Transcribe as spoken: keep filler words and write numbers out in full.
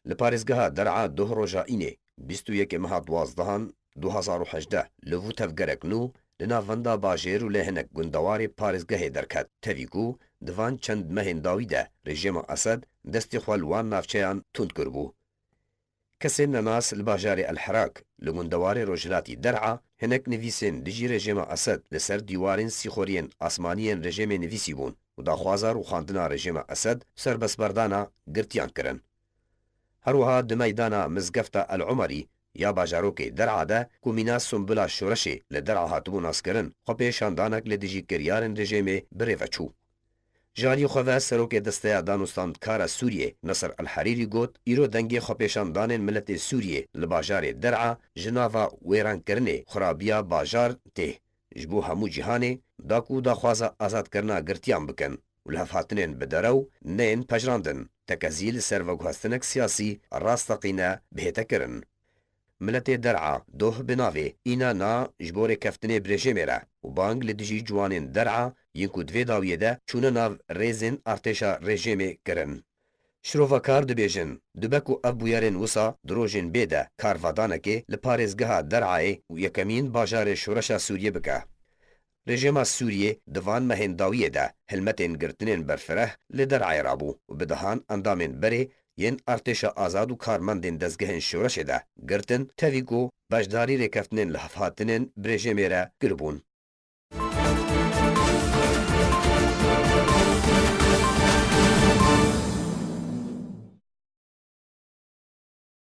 Li parêzgeha Der'a doh roja Înê, bîst û yekê meha duwazdehan du hezar û hejdeh, li vû tevgerek nû li navenda bajêr û li hinek gundewarê parêzgehê derket. Tevî ku di van çend mehên dawî de rejîma Esed destê xwe li wan navçeyan tund kiribû. Kesên nenas li bajarê El Herak, li gundewarê rojhilatî Der'a, hinek nivîsên dijî rejîma Esed li ser dîwarên sîxoriyên asmanî yên rejîmê nivîsîbûn û daxwaza rûxandina rejîma Esed û serbestberdana girtiyan kirin. Her wiha di meydana Mizgefta El Umerî ya bajarokê Der'a de ku mîna sumbula şoreşê li Der'a hatibû naskirin, xwepêşandanek li dijî kiryarên rejîmê bi rê ve çû. Ji alî xwe ve Serokê Desteya Danûstandkara Sûriyê Nasir El Herîrî got, îro dengê xwepêşandanên miletê Sûriyê li bajarê Der'a ji nava wêrankirinê xirabiya bajar tê. Ji bo hemû cîhanê da ku daxwaza azadkirina girtiyan bikin û lihevhatinên bi derew neyên pejirandin, tekezî li ser veguhestinek siyasî rasteqîne bihête kirin. Miletê Der'a doh bi navê Înana ji bo rêkeftinê bi rejîmê re û bang li dijî ciwanên Der'a yên ku di vê dawiyê de çûne nav rêzên artêşa rejîmê kirin. Şirovakar dibêjin, dibe ku ev bûyerên wisa di rojên bê de karvadanekê li parêzgeha Der'ayê û yekemîn bajarê şoreşa Sûriyê bike. Rejîma Sûriyê di van mehên dawiyê de hilmetên girtinên berfireh li Der'ayê rabû û bi dehan endamên berê yên artêşa azad û karmendên dezgehên şoreşê de girtin, tevî ku beşdarî rêkeftinên lihevhatinên bi rejîmê re kiribûn.